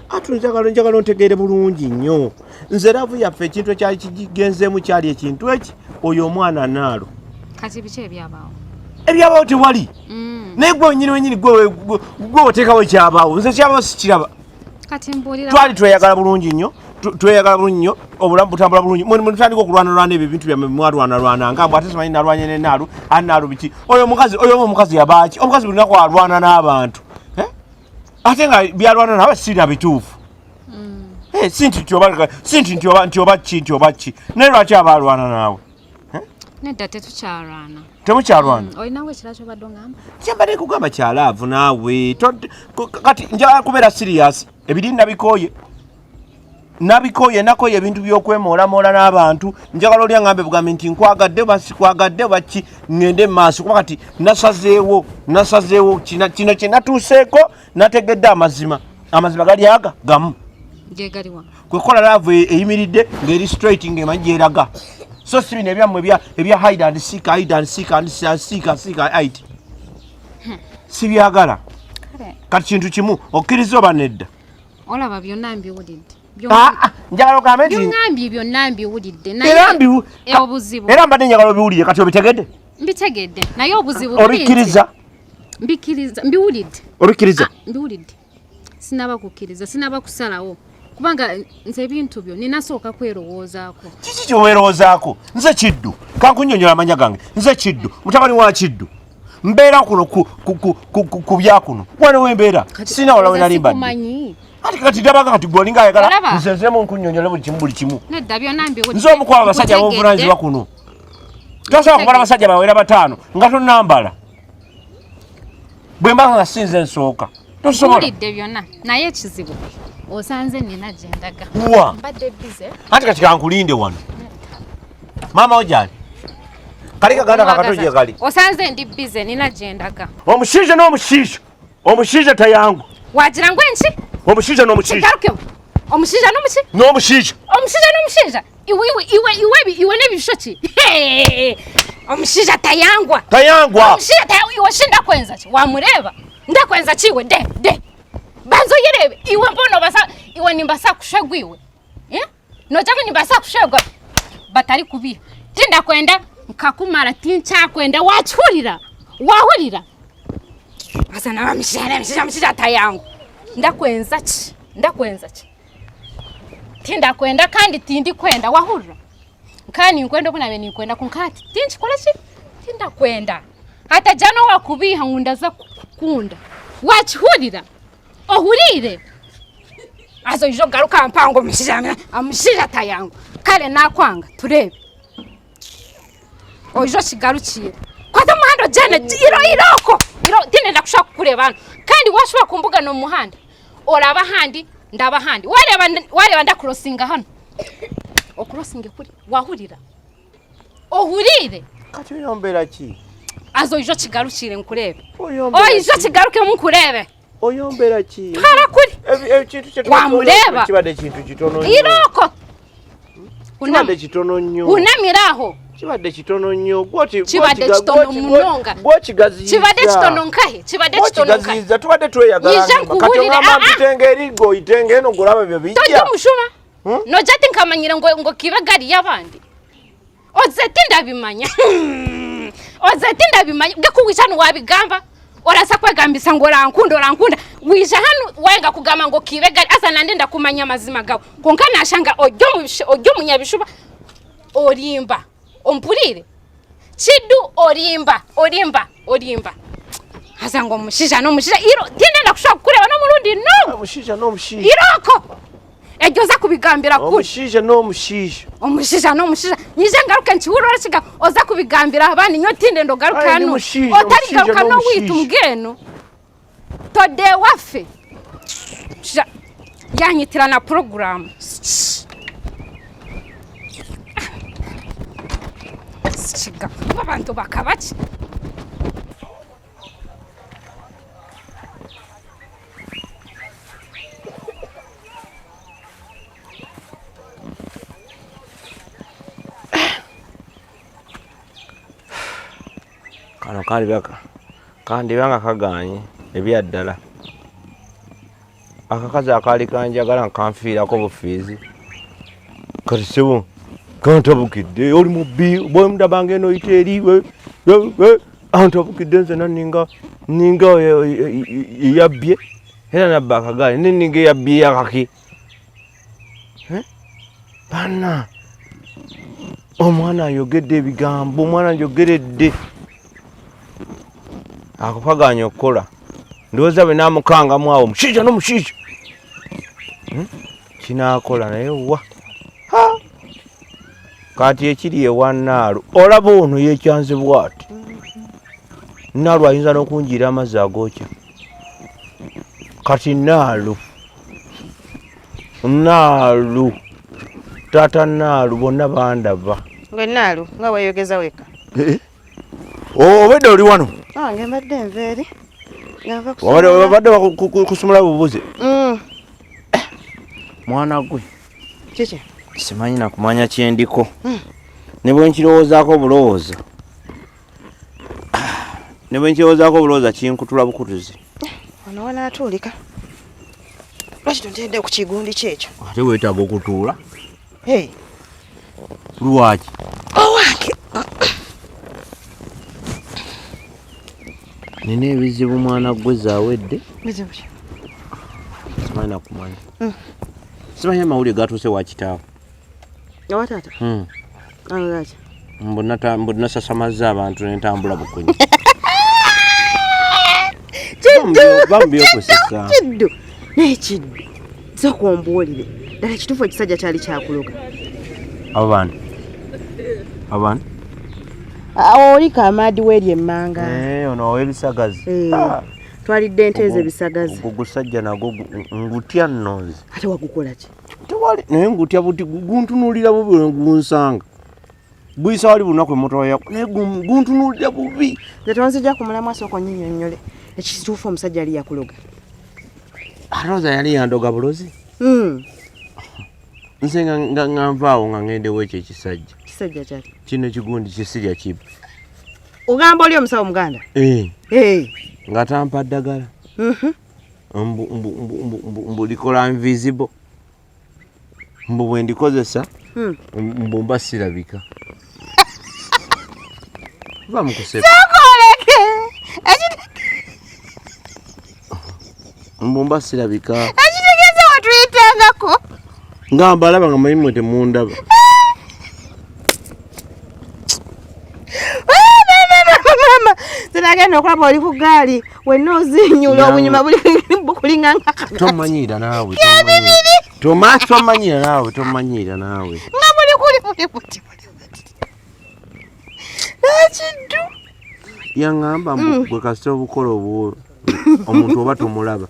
Ate njagala ontegeere bulungi nnyo. Nze love yaffe ekintu ekyali kigenzeemu kyali ekintu eki oyo omwana naalo. Kati biki ebyabaawo? Ebyabaawo tewali. Naye gwe wenyini wenyini gwe oteekawo ekyabaawo. Nze ekyabaawo sikiraba. Kati mbuulira. Twali tweyagala bulungi nnyo. Tweyagala bulungi nnyo, obulamu butambula bulungi. Mwe mutandika okulwanalwana ebyo ebintu byammwe mwalwanalwana nga mbw ate simanyi nalwanye ne Naalu, ate Naalu biki. Oyo omukazi, oyo omukazi yabaaki? Omukazi buli lunaku alwana n'abantu. Ate nga byalwana nabo si na bituufu. Si nti nti oba, si nti nti oba, nti oba ki, nti oba ki. Naye lwaki aba alwana naawe? Nedda tetukyalwana. Temukyalwana? Olinawo ekirala ky'obadde ongamba? Kyembadde nkugamba kya love naawe. Kati njagala kubeera serious. Ebiri nabikooye. Nabikooye, nakoye ebintu by'okwemoolamoola n'abantu. Njagala oli angambe bugambi nti nkwagadde oba sikwagadde oba ki, ŋŋende mu maaso. Kuba kati nasazeewo kino kye natuuseeko, nategedde amazima. Amazima gali aga gamu. Ge galiwa? Kwe kukola love eyimiridde ng'eri straight ng'emanyi gy'eraga. So si bino ebyammwe ebya hide and seek, hide and seek, and seek, seek, hide. Sibyagala. Kale. Kati kintu kimu, okkiriza oba nedda? Olaba byonna mbiwulidde. Njagala ogambe nti Byongambye byonna mbiwulidde. Era Naye obuzibu. Era mbadde njagala obiwulire, kati obitegedde? Mbitegedde. Naye obuzibu buli nti Obikkiriza? Mbikkiriza, mbiwulidde. Obikkiriza? Mbiwulidde. Sinaba kukkiriza, sinaba kusalawo. Kubanga nze ebintu byo ninasooka kwerowoozaako. Kiki kye weerowoozaako? Nze Kiddu. Kankunnyonnyola amannya gange. Nze Kiddu, mutabani wa Kiddu. Mbeera kuno ku bya kuno. Wano we mbeera. Kati Sirina wala we nze nali mbadde. sikumanyi. Ate kati ndabaga kati gwe olinga ayagala Olaba? nze nzemu nkunnyonnyole buli kimu buli kimu. Nedda byonna mbiwulidde. Nze omu ku abo abasajja Nkutegedde. ab'obuvunaanyizibwa kuno. Tosobola kubala abasajja bawera 5 nga tonnambala. Bwe mba nga si nze nsooka. Tosobola. Nkuwulidde byonna, naye ekizibu osanze nina gye ndaga. Wa? Mbadde busy. Anti kati kankulinde wano. Maama wo gy'ali? Kali kaganda kakato gye kali. Osanze ndi busy, nina gye ndaga. Omushaija n'omushaija. Omushaija tayangwa. Wagira ngu enki? Omushaija n'omushaija. Kigarukemu. Omushaija n'omuki? N'omushaija. Omushaija n'omushaija. Iwe, iwe, iwe, iwe, iwe n'ebishusho ki? Hey! Omushaija tayangwa. Tayangwa. Omushaija tayangwa. Iwe shi ndakwenza ki? Wamureeba? Ndakwenza ki iwe? De, de. Banza oyerebe. Iwe mbona obasa, iwe nimbasa kushegwa iwe. Noja ngu nimbasa kushegwa batari kubiha. Tindakwenda nkakumara tinkyakwenda. Wakihurira? Wahurira? Asa nawe omushaija, omushaija, omushaija tayangwa. Ndakwenza ki? Ndakwenza ki? Tindakwenda kandi tindikwenda. Wahurira? Nka ninkwenda obu nabe ninkwenda konka hati tinkikora ki? Tindakwenda. Hatagira n'owakubiiha ngu ndaza kukukunda. Wakihurira? Ohuriire? Aza oije ogaruka mpango omushaija, omushaija tayangwa. Kare nakwanga tureebe. Oije okigarukire. Kwata omuhanda ogyende, iro iroko. Iro tindenda kushaka kukureeba hano. Kandi washobora kumbugana omu muhanda. Oraba ahandi, ndaba ahandi. Wareba ndakurosinga hano. Okurosinge kuri, wahurira. Ohuriire? Kati oyombera ki? Aza oije okigarukire nkureebe. Oyombera Oije ki? okigarukemu nkureebe. Oyombera ki? Twara kuri. Ekintu kye tuba Wamureba? tukoze kibadde kintu kitono nnyo. Iroko. Kibadde kitono nnyo. Hunamira aho. Kibadde kitono nnyo. Kibadde kitono munonga. Gwokigaziyiza. Kibadde kitono nkahe? Kibadde kitono nkahe? Gwokigaziyiza, tubadde tweyagala Nyija nnyo. Kati nkuwulire, ogamba mpitenga eri ng'oyitenga eno ng'olaba bye bijja. Tojja mushuma. Nojja ati nkamanyira ngo kibe gari y'abandi. Oze ati ndabimanya. Oze ati ndabimanya. Bwe kuwisha ntiwabigamba. Orasa kwegambisa ngo orankunda, orankunda. Wija hano wenga kugamba ngo kibe gari. Asa nande ndakumanya amazima gawe. Konka nashanga ojyo munyabishuba orimba. Ompurire. Kiddu orimba, orimba, orimba. Asa ngo omushaija n'omushaija. Iro, tinde ndakushobora kukureba n'omurundi no. Omushaija n'omushaija. Iroko. Eryo oza kubigambira kuri. Omushaija n'omushaija. Omushaija n'omushaija. Nyije ngaruke nkiwurira orakiga oza kubigambira abandi nyo tinde ndogaruka Ai, ni hano. mushaija, Otarigaruka omushaija n'owaitu n'omushaija. mbwenu. Tode waffe. Sha, yanyitira na program. Sikiga. Abantu bakabaki. Kano kali baka. Kandi banga kaganye ebya ddala. Akakazi akaali kanjagala nkanfiirako bufiizi. Kati ssebo kantabukidde oli mubbi bwemundabanga eno oyita eri antabukidde nze naninga ninga eyabbye era nabba akagaali neninga eyabbye akaki banna omwana ayogedde ebigambo omwana njogeredde ako kaganya okukola ndowooza bwe namukangamu awo mushiija nomushiija Kinaakola naye wa kati ekiri ewa naalu olaba ono yekyanze bwati naalu ayinza n'okunjiira amazzi agookya kati naalu naalu taata naalu bonna bandaba gwe naalu nga weyogeza wekka eh? Obedde oli wano? Wange mbadde nva eri. Obadde kusumula bubuzi? Mm. Mwana gwe. Kiki? Simanyi na kumanya kyendiko. Mm. Ne bwe nkirowoozaako obulowooza. Ne bwe nkirowoozaako obulowooza kinkutula bukutuzi. Wano wanaatuulika. Lwaki tonteredde ku kigundi kyekyo? Ate weetaaga okutuula. Hey. Lwaki? Owange. Nina ebizibu mwana gwe zawedde. Bizibu ki? Simanyi nakumanya. Mm. Simanyi amawulire gatuuse wa kitaawo. Ewa taata? Mm. Lwaki? Mbu nasasamazza abantu ne ntambula bukunyi. Kiddu! Bamubyokusesa. Kiddu! Naye kiddu. Sooka ombuulire. Ddala kituufu ekisajja kyali kyakuloga? Abo bani? Abo bani? Awo oli kamaadi weeri emmanga. Eh, ono ow'ebisagazi. Eh, ah. Twalidde ente ezo ebisagazi. Ogwo gusajja nagwo ngutya nno nze. Ate wagukola ki? Tewali naye ngutya buti guntunuulira bubi gunsanga. Guyisa wali bunaku emmotoka yako naye guntunuulira bubi. Nze tonzija ku mulamwa sooka onnyinyonnyole ekituufu omusajja yali yakuloga. Alowooza yali yandoga bulozi. Hmm. Nze nga nvaawo nga ngendewo ekyo ekisajja. Kisajja kyaki? Kino ekigundi kisirya kibi. Ogamba oli omusawo muganda? Eh. Eh. Nga tampa ddagala. Mhm. Mbu mbu mbu mbu mbu likola invisible. Mbu bwe ndikozesa hmm. mbu mba sirabika. Va mu kuseka. Sokoleke. Mbu mba sirabika. Ekitegeeza watuyitangako. Nga mbalaba nga manyi mwe temundaba. Mama, zinagenda okulaba oli ku ggaali wenna ozinyula obunyuma buli bukulinga nga tomanyiira naawe tomanyiira naawe tomanyiira naawe nga buli kuli buli buti buli buti nakiddu yaŋŋamba mbu mm. gwe kasita obukola obwo omuntu oba tomulaba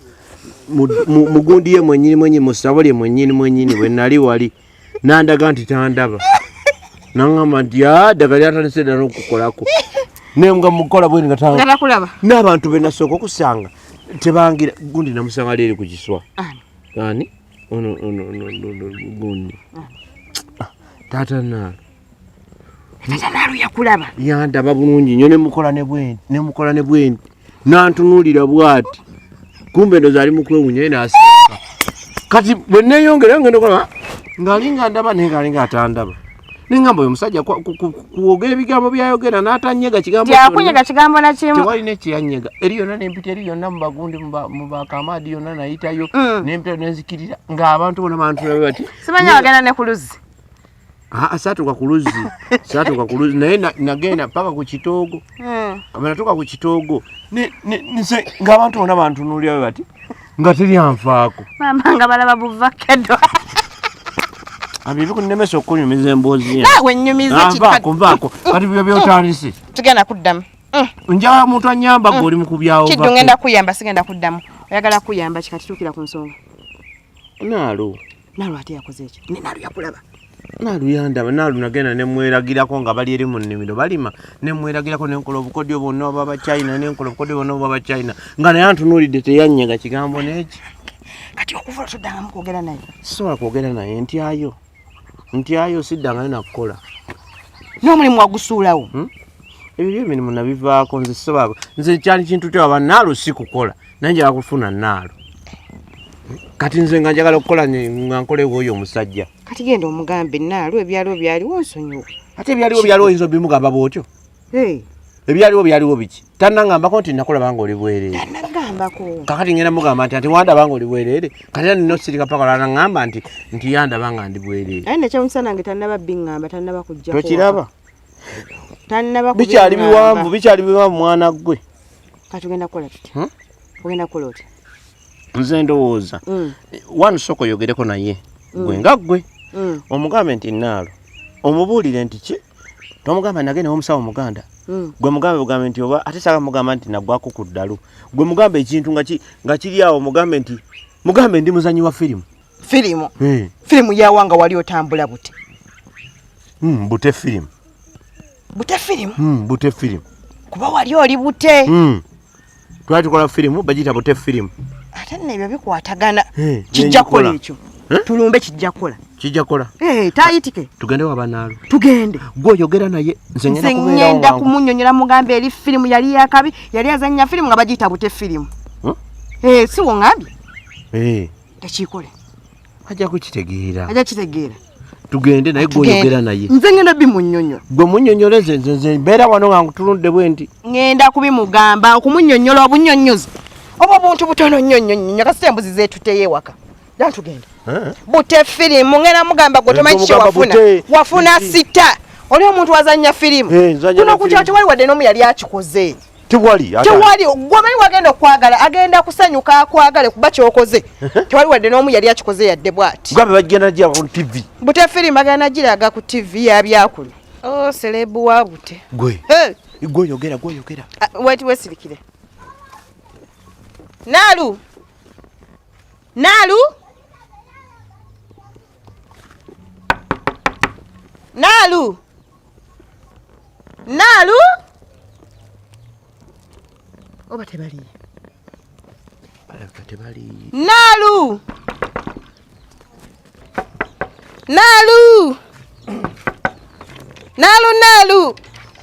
mugundi ye mwenyini mwenyini musabo lye mwenyini mwenyini bwe nali wali nandaga nti tandaba naŋŋamba nti ddagala lyatandise dda n'okukolako naye nga mukola bweni nga takulaba n'abantu be nasooka okusanga tebangira gundi namusanga leeri ku kiswa ani ono ono ono gundi taata naalo taata naalo yakulaba yandaba bulungi nnyo nemukola ne bwendi nemukola ne bwendi nantunuulira bwati kumbe ndoza ali mukwewunya ye naseka kati bwe neyongera ngenda okulaba ng'alinga ndaba naye ng'alinga atandaba nengamba oyo omusajja kwogera ebigambo byayogera n'atanyega kigambo yakunyega kigambo na kimu tewali nekyeyanyega eri yonna nempita eri yonna mubagundi mubakamaadi yonna nayitayo mm. nempita nenzikirira ng'abantu bona bantulabe bati simanya wagenda ne ku luzzi ah, saatuuka ku luzzi saatuuka ku luzzi naye nagenda paka ku kitoogo hmm. bwe natuuka ku kitoogo nze ng'abantu bona bantunuulira bwe bati nga teri anfaako maama nga balaba buvakedo abyo bikunemesa okunyumiza emboozi naawe nnyumiza ah, nvaako nvaako kati byo byotandise tugenda kuddamu mm. njagala muntu anyamba gwe oli mu kubyawo kiddu ngenda kuyamba sigenda kuddamu oyagala kuyamba kikati tuukira ku nsonga Naalu. Naalu ate yakoze ekyo. Ne Naalu yakulaba. Naalu yandaba. Naalu nagenda ne mweragirako nga bali eri mu nnimiro balima ne mweragirako ne nkola obukodyo bwonna obwa Abachina ne nkola obukodyo bwonna obwa Abachina nga naye antunuulidde teyanyega kigambo n'eki. Kati okuva olwo toddangamu kwogera naye? Sisobola kwogera naye ntyayo. Ntyayo siddangayo na kukola. N'omulimu wagusuulawo? Hmm? Ebyo by'emirimu nabivaako nze sisobola nze kyali kintu kyaba Naalu si kukola naye njagala kufuna Naalu. Kati nze nga njagala okukola nga nkolewo oyo omusajja. Kati genda omugambe Naalu ebyaliwo byaliwo nsonyiwa. Ate ebyaliwo byaliwo oyinza obimugamba bw'otyo? Ebyaliwo byaliwo biki? Tannangambako nti nakulaba nga oli bwereere. Tannagambako. Kakati ngenda mugamba nti ati wandaba nga oli bwereere. Kati era nina osirika paka lw'anaŋŋamba nti nti yandaba nga ndi bwereere. Naye nekyemusa nange tannaba biŋŋamba, tannaba kujjako. Tokiraba? Tannaba Bikyali kubiŋŋamba. biwanvu, bikyali biwanvu mwana ggwe. Kati ogenda kukola tutya? Ogenda kukola otya? Nze ndowooza. Wano sooka oyogereko naye. Gwe nga ggwe. Omugambe nti Naalu. Omubuulire nti ki? Tomugamba nagenda omusawo Muganda. Gwe mugambe bugambe nti oba ate saga mugamba nti nagwako ku ddalu. Gwe mugambe ekintu nga kiri awo mugambe nti mugambe ndi muzanyi wa firimu. Firimu? Firimu yawa nga wali otambula bute? Bute firimu. Bute firimu? Bute firimu. Kuba wali oli bute. Twali tukola firimu bagiyita bute firimu. Ate nno ebyo bikwatagana. Kijja kukola ekyo. Tulumbe kijja kukola. Kijja kukola. Taayitike. Tugende wa Banaalu. Tugende. Gwe oyogera naye nze ngenda kubeerawo ngenda wangu. Kumunnyonnyola mugambe eri firimu yali yakabi, yali azannya firimu nga bagiyita bute firimu. Si wongambye? Tekiikole. Ajja kukitegeera. Ajja kitegeera. Tugende naye gwe oyogera naye. Nze ngenda bimunnyonnyola. Gwe munnyonnyole nze nze mbeera wano nga nkutunudde bwe nti. Ngenda kubimugamba okumunnyonnyola obunnyonnyozi. Obwo obuntu butono nnyo nnyo nnyo kasita embuzi zeetuteyo ewaka. Dda tugende. Bute firimu ngenda mugamba gwe tomanyi kye wafuna. Wafuna sita. Oli omuntu wazannya firimu. Kuno ku kyalo tewali wadde n'omu yali akikoze. Tewali. Tewali. Gwe omanyi wagenda okwagala agenda kusanyuka akwagale kuba ky'okoze. Tewali wadde n'omu yali akikoze yadde bw'ati. Gabe bagenda gya ku TV. Bute firimu agenda giraga ku TV ya byakulu. Oh, selebu wa bute. Gwe. Gwe oyogera, gwe oyogera. Wait, wesirikire. Naalu. Naalu. Naalu. Naalu. Oba tebali. Balabika tebali. Naalu. Naalu. Naalu, Naalu.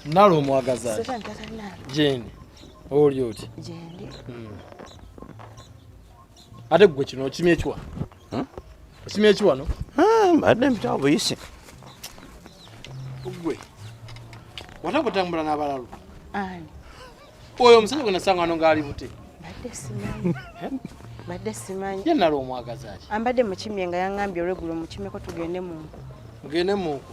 Naalu omwagaza. Jane, oli oti? Jane. Ate gwe kino okimye ekiwa? Okimye ekiwa no? Mbadde mpitawo buyise. Gwe. Wataka kutambula n'abalalu? Ani? Oyo omusajja gwe nasanga wano ng'ali bute. Mbadde simanyi. Mbadde simanyi. Ye Naalu omwagaza ki? Ambadde mukimye nga yaŋŋambye olweggulo mukimeko tugende mu nku. Mugende mu nku?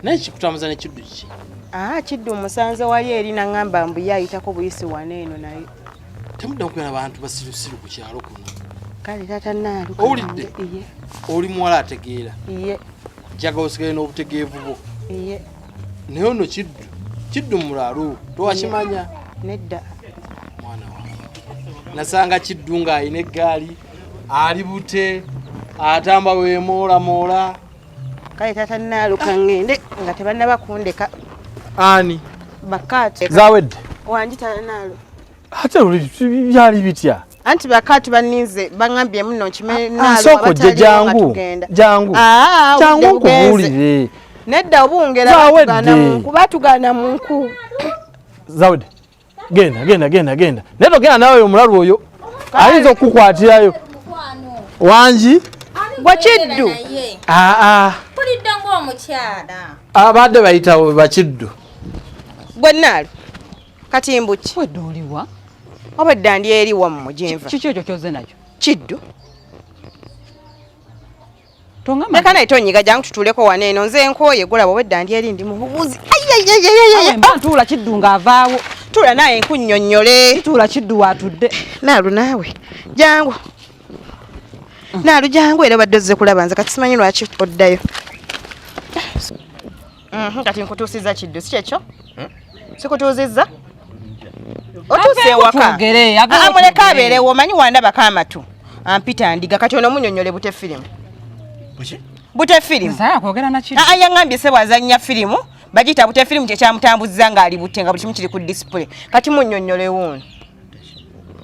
Naye kikutambuza ne kiddu ki? Kiddu omusanze wali eri n'aŋŋamba mbu ye ayitako buyisi wano eno naye. Temuddamu kubeera bantu basirusiru ku kyalo kuno. Kale taata Naalu. Owulidde? Iye. Oli muwala ategeera. Iye. Njagala osigale n'obutegeevu bwo. Iye. Naye ono kiddu. Kiddu mulalu. Towakimanya? Nedda. Mwana wange. Nasanga kiddu ng'alina eggaali, ali bute, atamba weemoolamoola. Kale taata Naalu kaŋŋende nga tebannaba kundeka. Ani? Bakaatu. Zawedde. Wangi taata Naalu. Ate byali bitya? Anti bakaatu banninze baŋŋambye muno nkime Naalu Sooka ojje abataliiwo nga jangu. tugenda. Jangu. Jangu obudde bugenze. nkubuulire. Nedda obungera batugaana mu nku, batugaana mu nku. Zawedde. Genda, genda, genda, genda. Naye togenda naawe omulalu oyo. Ayinza okukukwatirayo. Wangi? Gwe kiddu. Mpulidde ng'omukyala. Abadde bayitawo bakiddu. Gwe Naalu. Kati mbuki? Wedde oliwa? Obadde ndi eri wammwe gye nva. Kiki ekyo ky'oze nakyo? Kiddu. Tongamba. Leka naye tonyiga jangu tutuuleko wano eno nze nkooye gulaba obwedda ndi eri ndi mu bubuzi. Ai, ai, ai, ai, ai, ai. Awe, mba ntuula kiddu ng'avaawo. Tuula naye nkunnyonnyole. Tuula kiddu waatudde. Naalu naawe. Jangu. Naalu jangu era obadde ozze kulaba nze kati simanyi lwaki oddayo. Kati nkutuusizza kiddu, si kyekyo? Sikutuusizza? Otuuse ewaka. Twogere, aveewo Muleke twogere. abeerewo, omanyi wandabako amatu. Ampita ndiga kati ono munnyonnyole bute firimu. Buki? Bute firimu. Nsaaya kwogera na kiddu. Yaŋŋambye ssebo azannya firimu, bagiyita bute firimu kye kyamutambuzza ng'ali bute nga buli kimu kiri ku display. Kati munnyonnyole wuuno.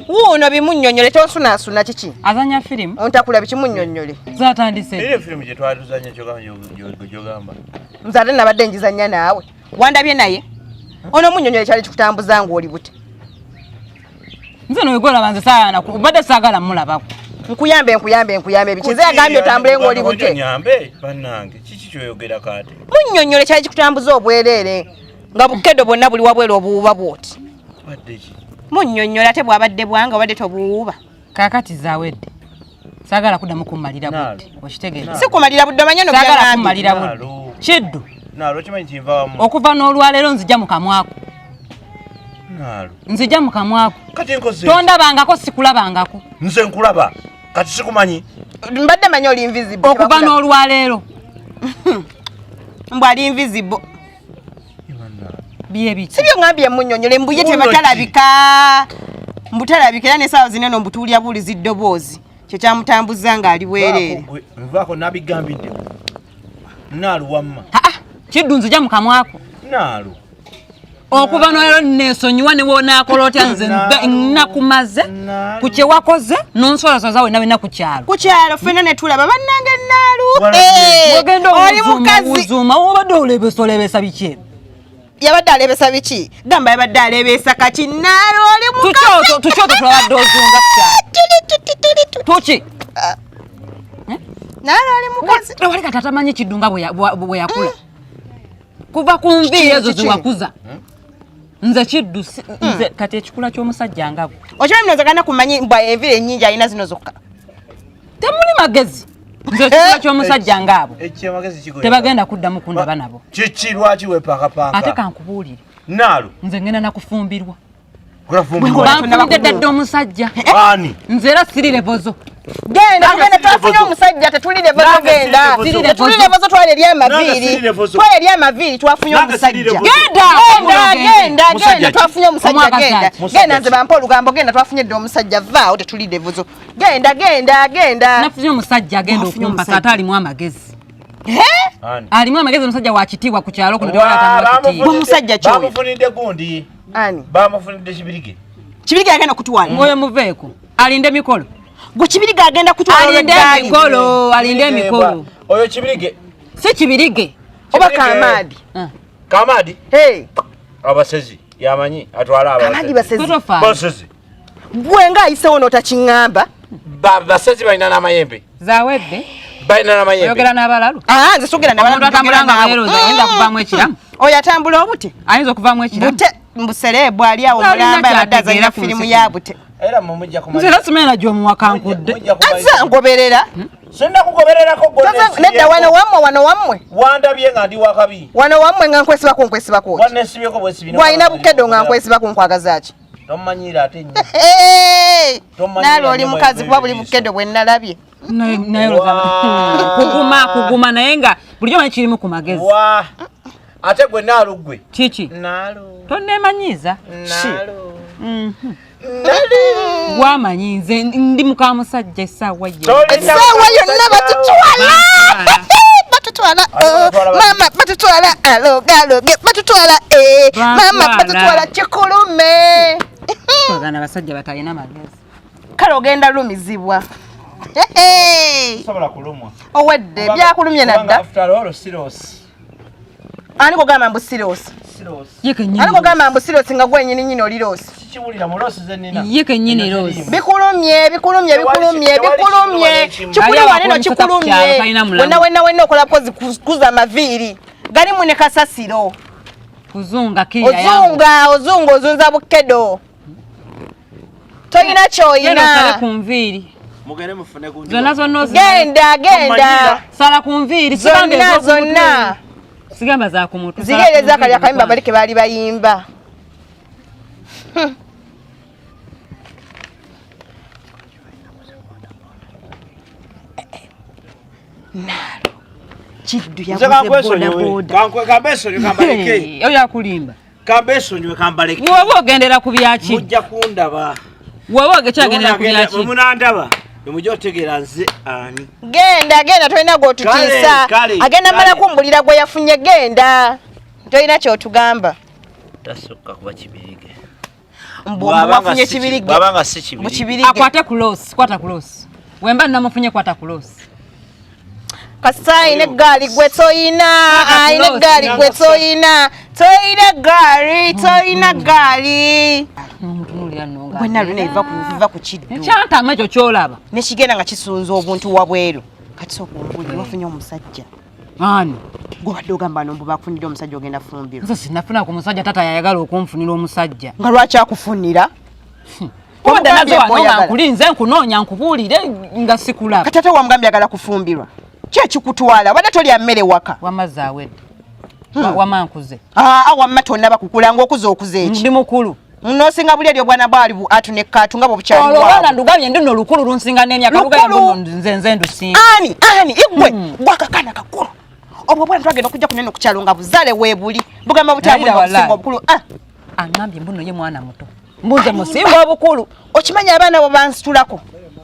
Wuuno bimunnyonnyole tonsunaasuna kiki? Azannya firimu? Ontakula biki munnyonnyole. Zaatandise. Era firimu gye twali tuzannya gy'ogamba. Nze ate nabadde njizannya naawe. Wandabye naye? Ono munnyonnyole kyali kikutambuza ng'oli bute. Nze no gwolaba nze saana kubadde saagala mulabako. Nkuyambe nkuyambe nkuyambe biki? Nze agambye otambule ng'oli bute. Nyambe bannange kiki kyoyogera kate? Munnyonnyole kyali kikutambuza obwereere nga bukedo bwonna buli wabweru obuwuba bw'oti. Badde ki? Munnyonnyola ate bw'abadde bwanga obadde tobuwuba. Kaakati zawedde. Saagala kuddamu kummalira budde. Okitegeera? Si kumalira budde omanye no Saagala byagambye. kummalira budde. Kiddu. Nalo okimanyi kinva wamu. Okuva n'olwaleero nzija mu kamwako. Nalo. Nzija mu kamwako. Kati nkoze. Tondabangako sikulabangako. Nze nkulaba. Kati sikumanyi. Mbadde manyi oli invisible. Okuva n'olwaleero. Mbw ali invisible. Bye biki? Si byo ngambye munnyonnyole mbuye tebatalabika. Mbutalabika era n'essaawa zino mbutuulya buulizi ddoboozi. Kye kyamutambuza ng'ali bwereere. Nvaako nabigambidde. Naalu wamma. Kiddu nzija mu kamwako. Naalu. Okuva n'olwaleero neesonyiwa ne wonaakola otya nze nakumaze ku kye wakoze n'onsolasoza wenna wenna ku kyalo. Ku kyalo ffenna ne tulaba bannange Naalu. Wagenda Oli mukazi. ozuuma obadde olebesa olebesa biki ebyo? Yabadde alebesa biki? Gamba yabadde alebesa kaki Naalu oli mukazi. Tuki otwo tulabadde ozunga ku kyalo? Tuki? Naalu oli mukazi. Wali kati atamanyi Kiddu nga bwe yakula. Kuva ku nviiri ezo ziwakuza. Nze Kiddu nze kati ekikula ky'omusajja nga gwe. Okimanyi mnoza gana kumanyi mbwa enviiri ennyingi alina zino zokka. Temuli magezi. Nze ekikula ky'omusajja nga abo. Tebagenda kuddamu kundaba nabo. Kiki lwaki weepakapaaka? Ate kankubuulire. Naalu. Nze ngenda nakufumbirwa. Banfumbidde dda omusajja. Ani? Nze era siri levozo. Genda tugenda twafunye omusajja tetuli levozo genda. Tetuli levozo twala eri amaviiri. Twala eri amaviiri twafunye omusajja. Genda! Genda genda twafunye omusajja genda. Genda nze bampa olugambo genda twafunye dda omusajja vaawo tetuli levozo. Genda genda genda. Nafunye omusajja agenda okumpasa ate alimu amagezi. Alimu amagezi omusajja wa kitiibwa ku kyalo kuno tewali atamuwa kitiibwa. Omusajja ki oyo? Bamufunidde gundi. Ani? Bamufunidde Kibirige. Kibirige agenda kutwala. Mwoyo muveeko. Alinde mikolo. Gwe Kibirige agenda kutwala alinde emikolo, alinde emikolo. Oyo Kibirige. Si Kibirige. Oba Kamadi. Kamadi? Hey. Abasezi yamanyi atwala abasezi. Kamadi basezi. Basezi. Gwe nga ayisewo n'otakiŋŋamba. Basezi balina n'amayembe. Zawedde. Balina n'amayembe. Oyogera n'abalalu. Nze sogera n'abalalu. Omuntu atambula nga weeroza ayinza okuvaamu ekiramu. Oyo atambula obute. Ayinza okuvaamu ekiramu. Bute mbusereebu ali awo mulamba yabadde azannya firimu ya bute. Era mmwe mujja kumanya. Nze era simanyi na gy'omuwa kankudde. Azza ngoberera. Sinna kugobererako gonna. Nedda wano wammwe wano wammwe. Wandabye nga ndi wakabi. Wano wammwe nga nkwesibako nkwesibako. Wanneesibyeko bwesibi. Gwalina bukedo nga nkwesibako nkwagaza ki? Tomanyiira ate nnyo. Naalu oli mukazi kuba buli bukedo bwe nnalabye. Naye kuguma kuguma naye nga bulijjo manyi kirimu ku magezi. Ate gwe Naalu gwe. Kiki? Naalu. Tonneemanyiiza. Naalu. Gwamanyi nze ndi muka musajja essaawa yonna. Essaawa yonna batutwala. Batutwala. Mama batutwala alogaloge batutwala. Mama batutwala kikulume. Bagana abasajja batalina magezi. Kale ogenda lumizibwa. Sobola kulumwa. Owedde byakulumye nadda. After all sirosi. Ani kugamba mbu sirosi? Ani kugamba mbu sirosi nga gwe nnyini nnyini oli rosi? Sikiwulira mu rosi ze nnina. Ye kennyini rosi. Bikulumye bikulumye bikulumye bikulumye. Kikuli waneno kikulumye. Wenna wenna wenna okola kozi kuza amaviiri. Galimu ne kasasiro. Kuzunga kiriya. Ozunga ozunga ozunza bukedo. Toyina kyoyina. Sala ku nviiri. Mugende mufune gundi. Zonna zonna genda genda. Sala ku nviiri. Zonna zonna. Sigamba za ku mutwe. Ziri era ezakali akayimba bali ke baali bayimba. Naalu. Kiddu yaguze bodaboda. Kambesonyiwe kambaleke. Oyo akulimba. Kambesonyiwe kambaleke. Woba ogendera ku byaki? Mujja kundaba. Woba okyagendera ku byaki? Munandaba. Mujja otegeera nze ani. Genda genda tolina gw'otutiisa. Agenda mala kumbulira gwe yafunye genda. Tolina ky'otugamba. Tasukka kuba Kibirige. Mbu wafunye Kibirige. Bw'abanga si Kibirige. Akwate ku losi, kwata ku losi. Wemba namufunye kwata ku losi. Kasita alina eggaali gwe toyina, alina eggaali gwe toyina, toyina ggaali, toyina ggaali. Namutunuulira nno nga Gwe nalo neva kuva ku kiddu. Ekyantama ekyo ky'olaba. Nekigenda nga kisunza obuntu wabweru. Kati sooka ombuulire, wafunye omusajja? Ani? Gw'obadde ogamba no mbu bakufunidde omusajja ogenda fumbirwa. Nze sinnafuna ku musajja, taata yayagala okunfunira omusajja. Nga lwaki akufunira? Obadde nazo Wamugambye wano nga oyagala. nkulinze nkunoonya nkubuulire nga sikulaba. Kati ate wamugambye ayagala kufumbirwa. Ki ekikutwala? Obadde tolya mmere waka. Wamazzi awedde. Wama nkuze. Aa, wamma tonnaba kukula ng'okuze okuze eki? Ndi mukulu. N'osinga buli eri obwana bwali bu atu ne kaatu nga bwe bukyali Olwo obwana bwabwe. ndugambye ndi nno lukulu lunsinga n'emyaka. Lukulu? Lugambye nze nze ndusinga. Ani? Ani? Igwe? Gwakakana kakulu. Obwo obwana twagenda okujja kunene ku kyalo nga buzaale weebuli. Bugamba butya Naye buli wallahi. okusinga obukulu. Ah. Angambye mbu nno ye mwana muto. Mbuze musinga obukulu. Okimanyi abaana bo bansitulako.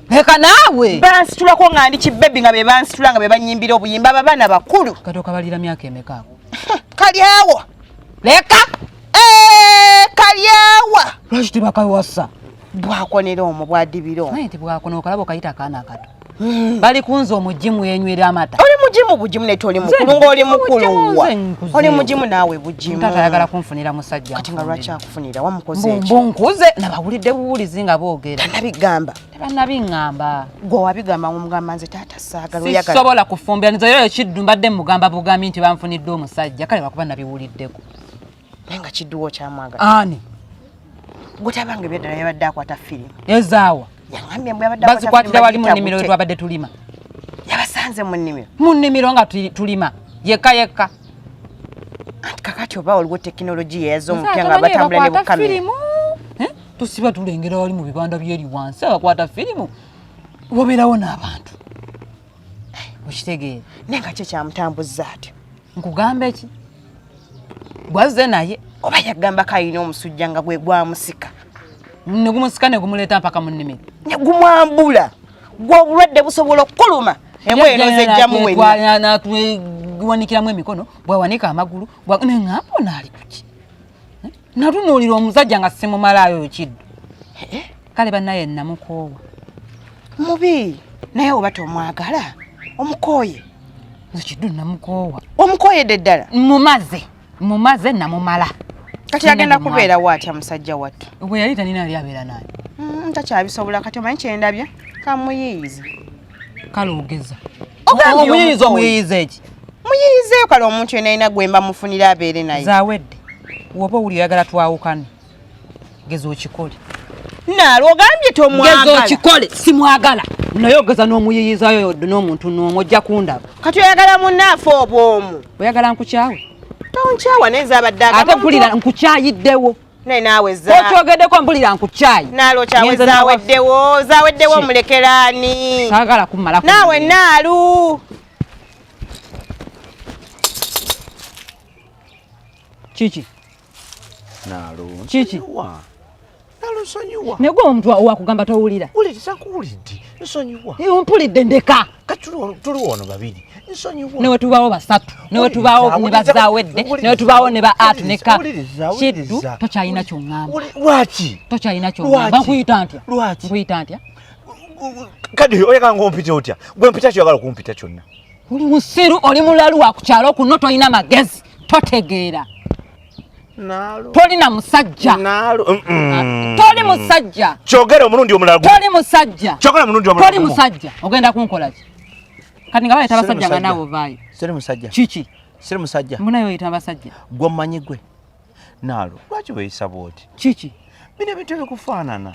Leka naawe. Bansitulako nga ndi kibebi nga be bansitula nga be banyimbira obuyimba abo abaana bakulu. Kati okabalira myaka emeka ako? Kali awo. Leka. Kali awa. Lwaki tebakawasa? Bwakonera omwo bwadibira omwo. Naye tebwakona okalaba okayita akaana akato. Bali kunze omugimu yenywera amata. Oli mugimu bugimu naye toli mukulu ng'oli mukulu wa. Oli mugimu naawe bugimu. Taata ayagala kunfunira musajja. Kati nga lwaki akufunira wamukoze Mbu eki? mbu nkuze nabawulidde buwulizi nga boogera. Tannabigamba. Tebannabiŋŋamba. Gwe wabigamba ng'omugamba nze taata saagala oyagala. Sisobola kufumbira nze era ekiddu mbadde mugamba bugambi nti banfunidde omusajja kale lwakuba nabiwuliddeko. Naye nga kidduwo kyamwagala. Ani? Gwe tabanga ebyaddala yabadde akwata firimu. Ezaawa. Yangambye mbu yabadde akwata Bazikwatira firimu wali mu bagiyita nnimiro bute. twabadde tulima. Yabasanze mu nnimiro. Mu nnimiro nga tulima yekka yekka. Anti kakati oba waliwo tekinologiya eyazze Nze omupya nga atamanyi batambula ne bakwata bukamera. firimu. Tusiba tulengera wali mu bibanda byeri wansi abakwata firimu wabeerawo n'abantu. Okitegeera. Naye nga ki kyamutambuzza atyo? Nkugamba eki? Bwazze naye. Oba yagambako alina omusujja nga gwe gwamusika. Ne gumusika ne gumuleeta mpaka mu nnimiro. Ne gumwambula. Gwe obulwadde busobola okukuluma. Embwa eno nzejjamu wenna. Natuwanikiramu emikono, bwawanika amagulu, ne ŋŋamba ono ali kuki? Natunuulira omusajja nga simumalaayo oyo kiddu. Kale bannaye namukoowa. Mubi, naye oba tomwagala, omukooye. Nze kiddu namukoowa. Omukooyedde ddala? Mumaze, mumaze namumala. Kati agenda kubeerawo atya musajja wattu? Bwe yali talina yali abeera naye. Takyabisobola kati omanyi kye ndabye? Kamuyiiyize. Kale ogeza. Ogambye Omuyiiyiza omukooye. omuyiiyiza eki? Muyiiyizeeyo kale omuntu yenna alina gwe mba mufunira abeere naye. Zaawedde. Woba owulira oyagala twawukane. Geza okikole. Naalo ogambye tomwagala. Geza okikole, simwagala. Naye ogeza n'omuyiiyizayo yodde n'omuntu n'omu ojja kundaba. Kati oyagala munnaafe obw'omu. Oyagala nkukyawe? Tonkyawa naye nze abadde agamba Ate mpulira nkukyayiddewo. Naye naawe za- Okyogeddeko mpulira nkukyayi. Naalo kyawe Ngenze nawa- zaaweddewo, zaaweddewo Ki? omulekeraani. Saagala kummalako. Naawe naalu. Kiki? Naalo. Kiki? Naalo nsonyiwa. Naye gwe omuntu wakugamba towulira. Wuliriza nkuwulidde. Nsonyiwa. Ompulidde ndeka. Kati tuli wano babiri. Nsonyiwa. Ne wetubaawo basatu, ne wetubaawo ne bazaawedde, ne wetubaawo ne ba atu ne ka. Kiddu tokyalina ky'oŋŋamba. Lwaki? Tokyalina ky'oŋŋamba. Lwaki? Nkuyita ntya? Lwaki? Nkuyita ntya? Kati oyagala ng'ompita otya? Gwe mpita ky'oyagala okumpita kyonna. Oli musiru, oli mulalu wa ku kyalo kuno, tolina magezi, totegeera. Naalo. Tolina musajja. Naalo. Toli musajja. Kyogera omulundi omulala gumu. Toli musajja. Kyogera omulundi omulala Toli gumu. musajja. Ogenda kunkola ki? Kati nga baleeta Siri abasajja nga musajja. naawe ovaayo. Siri musajja. Kiki? Siri musajja. Mbu naye oyita abasajja. Gwe mmanyi gwe. Naalo, lwaki weeyisa bw'oti? Kiki? Bino ebintu ebikufaanana.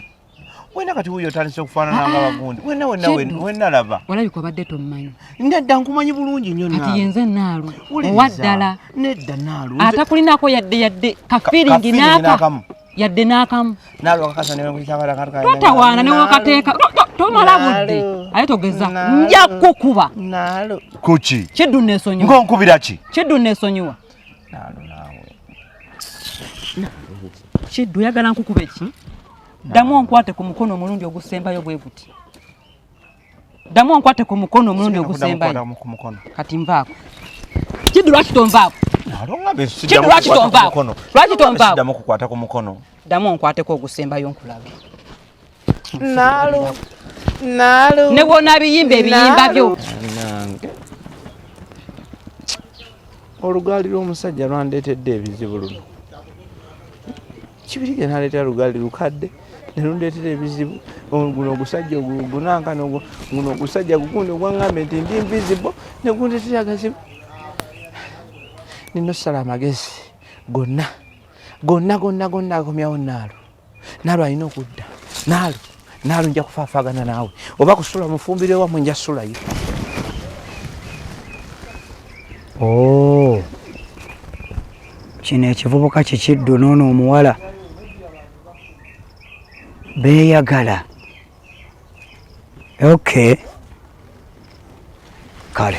Wenna kati wuuyo otandise okufaanana nga bagundi. Wenna wenna Kiddu. wenna laba. Olabika obadde tommanyi. Nedda nkumanyi bulungi nnyo Kati Naalo. yenze Naalu. Wuliriza. Owa ddala. Nedda Naalu. Atakulinako yadde yadde kafiringi kafiringi n'aka. n'akamu. Yadde n'akamu. Naalo akakasa ne nkuyita Totawaana ne wakateeka. Tomala budde. Aye togeza. Nja kukuba. Naalo. Kuki? Kiddu neesonyiwa. Ng'onkubira ki? Kiddu neesonyiwa. Naalo naawe. Kiddu oyagala nkukube ki? Ddamu onkwate ku mukono omulundi ogusembayo bwe guti. Ddamu onkwate ku mukono omulundi ogusembayo. Ku mukono. Kati nvaako. Kiddu lwaki tonvaako? Naalo ngambe Kiddu lwaki tonvaako? Lwaki tonvaako? Siddamu kukwata ku mukono. Ddamu onkwateko ogusembayo nkulage. Naalo. Naalo. Ne bw'onaabiyimba ebiyimba byo. Nange. Olugaali lw'omusajja lwandeetedde ebizibu luno. Kibirige n'aleeta lugaali lukadde. Nelundeetera ebizibu. Guno ogusajja ogunankana, guno ogusajja gugundi ogwaŋŋambye nti ndi invisible, negundeetera agazibu. Nina osala amagezi gonna gonna gonna gonna akomyawo Naalu. Naalu alina okudda. Naalu, Naalu, nja kufaafaagana naawe oba kusula mufumbiro ewammwe, nja sulayo. Oh. Kino ekivubuka kikiddu n'ono omuwala beeyagala. Okay, kale.